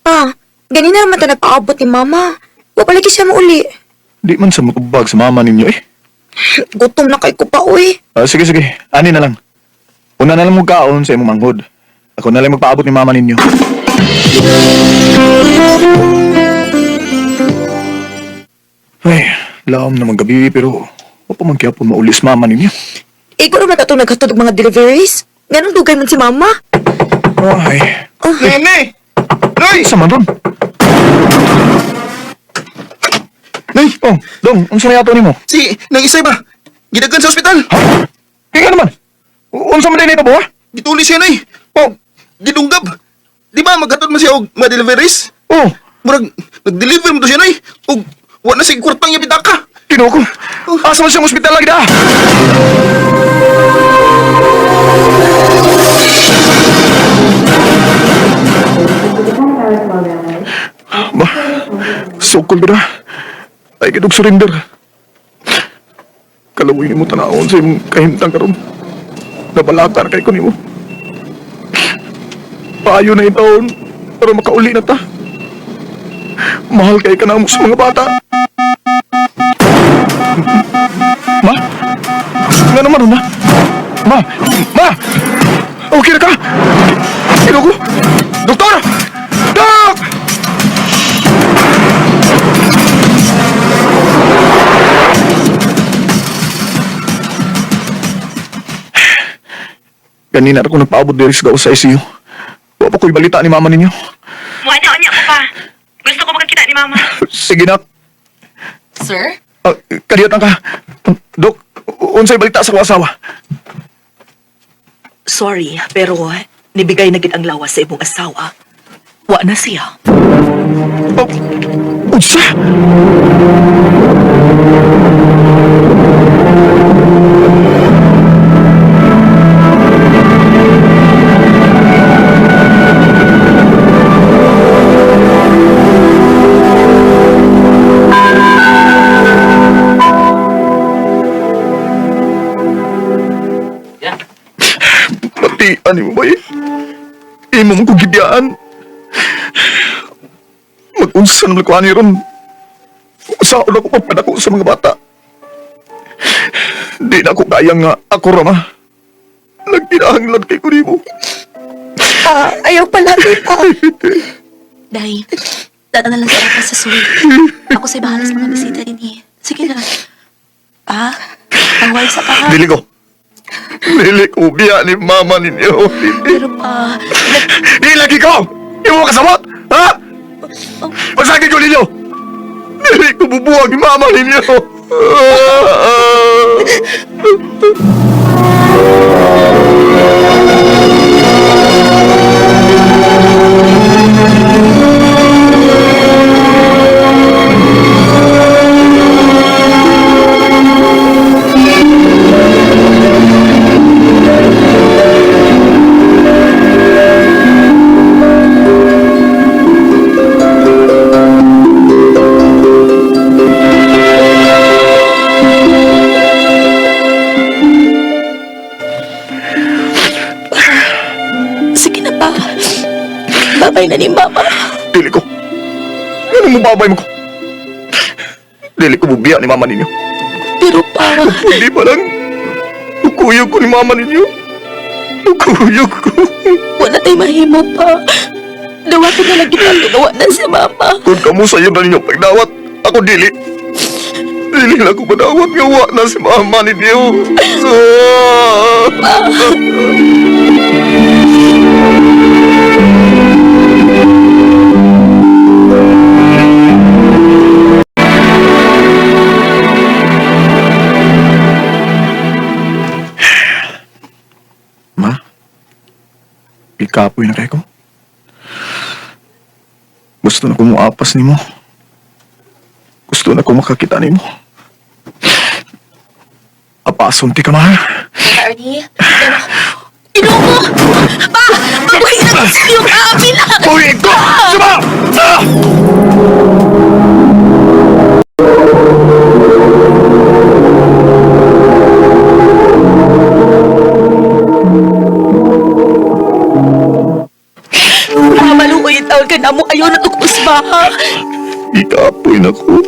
Pa, ganina naman ta nagpaabot ni Mama. Wa pa lagi siya mauli. Di man sa matubag sa mama ninyo eh. Gutom na kay ko pa, uy. Ah, sige, sige. Ani na lang. Una na lang mo kaon sa imong manghod. Ako na lang magpaabot ni mama ninyo. Ay, laom naman gabi pero wa pa man gyapon maulis mama ninyo. Ikaw naman atong naghatod og mga deliveries. Ganun dugay man si Mama. Ay, Nene! Nay! sa man ron? Nay! Oh, dong, unsa may ato nimo? Si, nang isay ba? Gidagan sa ospital! Ha? Kaya naman. Unsa man din ito ba? Gituli siya, Nay! Oh, Gidunggab! Di ba maghatod man siya og mga deliveries? oh, Murag, nag-deliver mo to siya, Nay! Og, wa na siya kwartang niya pitaka! Ginoo ko. Asa man siyang ospital lagi da? Ba, sukol ba na? Ay, gidog surrender. Kalawin mo tanawon sa imong kahimtang karon. Nabalaka na kay ko nimo. Paayo na itaon para makauli na ta. Mahal kay ka na mo sa mga bata. Ma? Nga naman ma? Ma! Ma! Okay na ka? Sino ko? Doktor! Dok! Ganina ako nagpaabot diri sa gawas sa ICU. Wa pa ko'y balita ni mama ninyo. Wala niya ko pa. Gusto ko makakita ni Mama. Sige na. Sir? Ah, kadiyot ka. Dok, unsay balita sa akong asawa? Sorry, pero nibigay na gid ang lawas sa imong asawa. Wa na siya. Oh, unsa? Pati, ano mo ba eh? Imo mo ko gibiyaan. Mag-unsa naman ko ani ron. Sa ako pagpadako sa mga bata. Di na ako kaya nga ako rama. Nagkinahanglan kay ko nimo. Pa, ayaw palagi pa. Day, dada na lang sa ka sa suite. Ako sa'y bahala sa mga bisita din eh. Sige na. Pa, pangway sa pa. Dili ko. Dili ko biya ni mama ninyo. Pero pa, Di lagi ko! Imo kasabot! Ha? Pasagin ko ninyo! Dili ko bubuwag ni mama ninyo! Sige na pa. Babay na ni Mama. Dili ko. Ano mo babay mo ko? Dili ko bubiya ni mama ninyo. Pero pa, Hindi pa lang. Ukuyog ko ni mama ninyo. Ukuyog ko. wala tayong mahimo pa. Dawatin na lang kita. Ginawa na si Mama. Kung kamo sa iyo na ninyo pagdawat, ako dili. Dili lang ko madawat nga wa na si mama ninyo. Ma, ikapoy na kay ko. Gusto na ko muapas nimo. Gusto na ko makakita nimo. Apason ti ka ma. Ernie, pero... Ginoo! Pa! Mabuhay na ko sa'yo, pa! Apila! Uy, ko! Sama! Ah! ka na mo, ayaw na tukos ba, ha? Ikapoy na ko.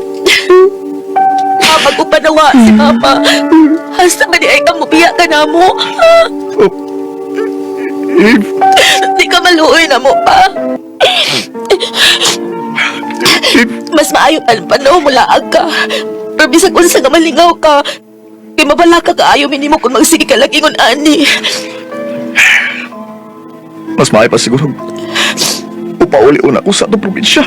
Pa, magupanawa si Papa. Hasta ba di ay ka mubiya ka na mo? Ha? Oh. If, Di ka maluoy na mo pa. if, Mas maayo pa panaw mulaag ka. Pero bisag unsa nga malingaw ka. Kay mabala ka kaayo minimo kung magsige ka lang ingon ani. Mas maayo pa siguro. Upauli-una ko sa atong probinsya.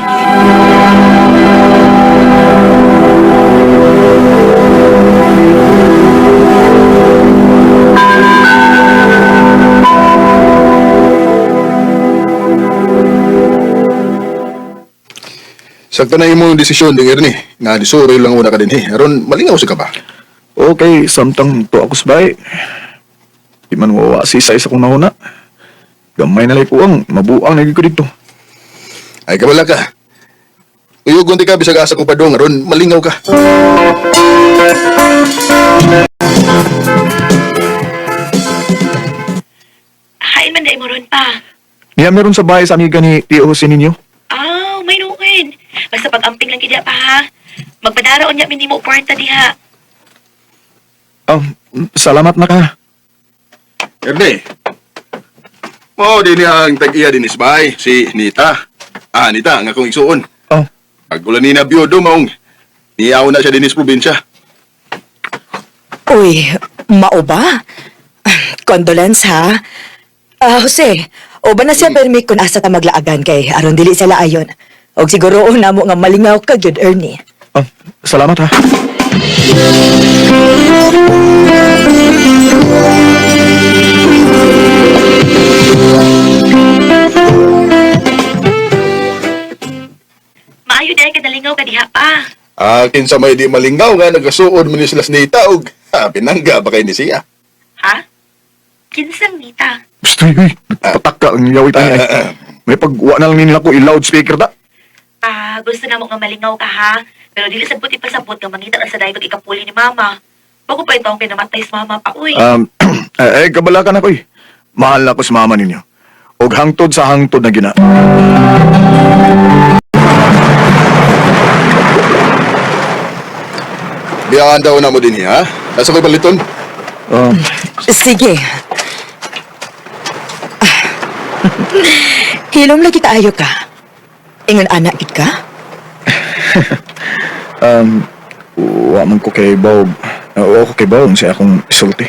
Sakto na imong desisyon ding Ernie, nga disuri lang una ka din eh. Aron malingaw sa ka ba? Okay, samtang to ako sabay. Di man wawa si isa kong nahuna. Gamay na lang ang mabuang na ko dito. Ay kabala ka. Uyog unti ka bisag asa ko pa dong aron malingaw ka. Hain man dai mo ron pa. Niya meron sa bahay sa amiga ni Tio Jose ninyo. Aw, may nuin. Basta pag-amping lang kidya pa ha. Magpadara unya minimo kwarta diha. Ah, salamat na ka. Ernie. Mao din ang tag-iya din isbay, si Nita. Ah, Nita, ang akong igsuon. Oh, Pag-ulan ni na biyudo maong niyaw na siya dinis probinsya. Uy, mao ba? Condolence ha. Ah, Jose, o ba na siya permi kung asa ta maglaagan kay aron dili sila ayon. Og siguro na mo nga malingaw ka gyud Ernie. ah, salamat ha. Maayo dai ka nalingaw ka diha pa. Ah, kinsa may di malingaw nga nagasuod man ni sila sa Nita og ha, pinangga ba kay ni siya. Ha? Kinsang Nita. Psst, uy, uy, nagpatak ka ang yawit ay. May pagwa na lang nila ko i-loudspeaker ta. Ah, gusto na mo nga malingaw ka ha. Pero dili sa buti pasabot nga mangita na sa dayag ikapuli ni mama. Bago pa itong kinamatay sa mama pa uy. Eh, kabalakan ako eh. Mahal na ako sa mama ninyo. Og hangtod sa hangtod na gina. Biyaan daw na mo din ha. Nasa ko'y paliton. Um, Sige. Ah. Hilom lagi kaayo ka. Ingon anak gid ka? um, wa man ko kay Bob. Wa ko kay Bob siya akong isulti.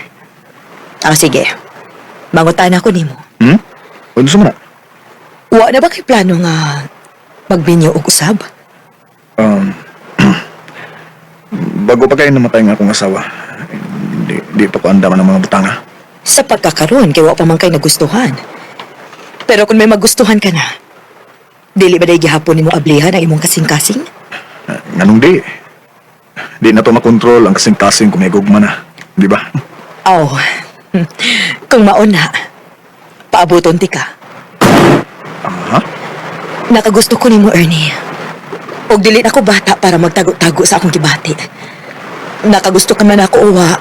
Ah, sige. Mangutan ako nimo. Hmm? Unsa man na? Wa na ba kay plano nga magbinyo og usab? Um, bago pa kayo namatay nga akong asawa, di pa ko andaman ng mga butanga. Sa pagkakaroon kay wa pa man kay nagustuhan. Pero kung may magustuhan ka na, dili ba day gihapon nimo ablihan ang imong kasing-kasing? Nganong di? Di na to makontrol ang kasing-kasing kung may gugma na. Di ba? Aw. Kung mauna, paabuton ti ka. Aha. Nakagusto ko nimo, Ernie. Og dili na ko bata para magtago-tago sa akong gibati. Nakagusto ka man ako o wa.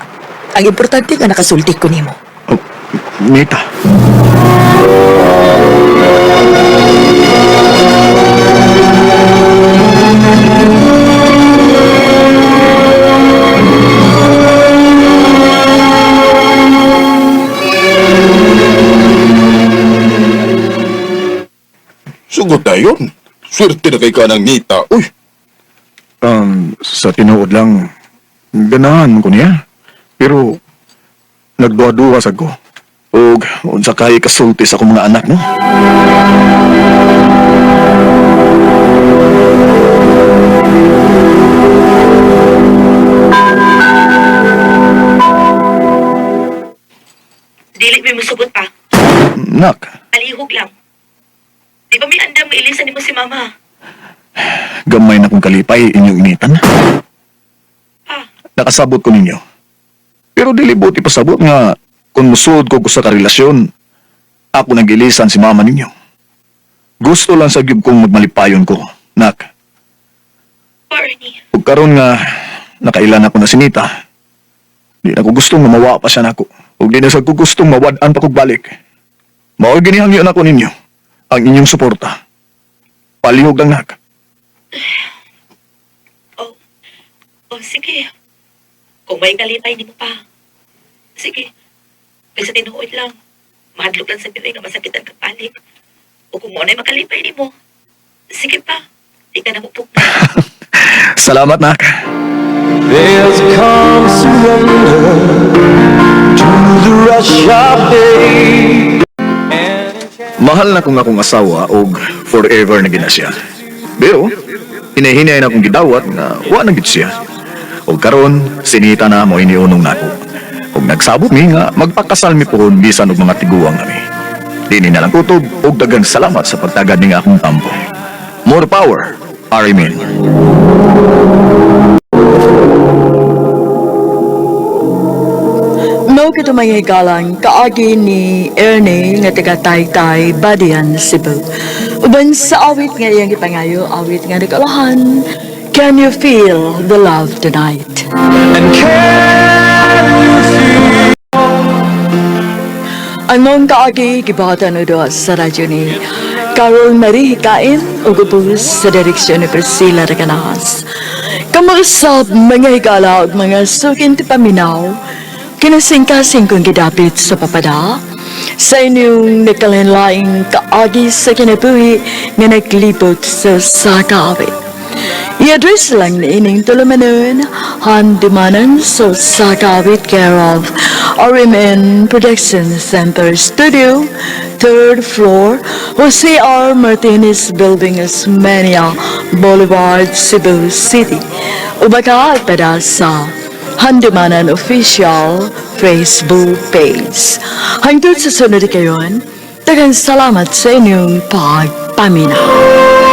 Ang importante nga nakasulti ko nimo. Oh, Nita. Sugot na yun. Swerte na kay ka ng Nita. Uy, Sa tinuod lang, ganahan ko niya. Pero, nagduha-duha sa ko. Og, unsa kay kasulti sa akong mga anak, no? Dili may musugot pa. Nak, Palihog lang. Di ba may andam nga ilisan nimo si mama? gamay na kong kalipay inyong initan. Pa, Nakasabot ko ninyo. Pero dili buti pasabot nga kung musuod ko ko sa karelasyon, ako nagilisan si mama ninyo. Gusto lang sa gyud kong magmalipayon ko, nak. pa Ernie. Ug karon nga nakailan ako na sinita. Di na ko gustong mamawa pa siya nako. Ug di na sa ko gustong mawad-an pa kog balik. Mao ginihangyo nako ninyo ang inyong suporta. Palihog lang, nak. Oh, oh sige. Kung may kalipay, di mo pa. Sige. Kaysa tinuod lang. Mahadlok lang sa Pinoy nga masakitan kang balik. O kung mo na'y makalipay ni mo. Sige pa. Di ka na mupok na. Salamat, nak. There's a calm surrender to the rush of day. Mahal na kong akong asawa og forever na gina siya. Pero, hinahinay na akong gidawat nga wa na gid siya. Og karon, sinita na mo iniunong nako. Og nagsabot mi nga magpakasal mi pohon bisan og mga tiguang kami. Dini na lang kutob og daghang salamat sa pagtagad ning akong tampo. More power, Arimin. Mao kito mga higalang kaagi ni Ernie nga taga Taytay, Badian, Cebu. Uban sa awit nga iyang gipangayo, awit nga nagalahan, Can You Feel the Love Tonight? And can you feel Ang mong kaagi gibahatan o doon sa radyo ni Carol Marie Hikain ug ubos sa direksyon ni Priscilla Recanahas. Kamuusap mga higala ug mga sukin ti paminaw, kinasingkasing kong gidapit sa papada, sa inyong nagkalinlaing kaagi sa kinabuhi nga naglibot sa sakaawit. I-address lang ni ining tulumanon, Handumanan sa Sakawit, care of RMN Production Center Studio, third floor, Jose R. Martinez Building, Osmeña Boulevard, Cebu City. Ubaka pada sa Handumanan Official Facebook page. Hangtod sa sunod kayon, daghang salamat sa inyong pagpaminaw.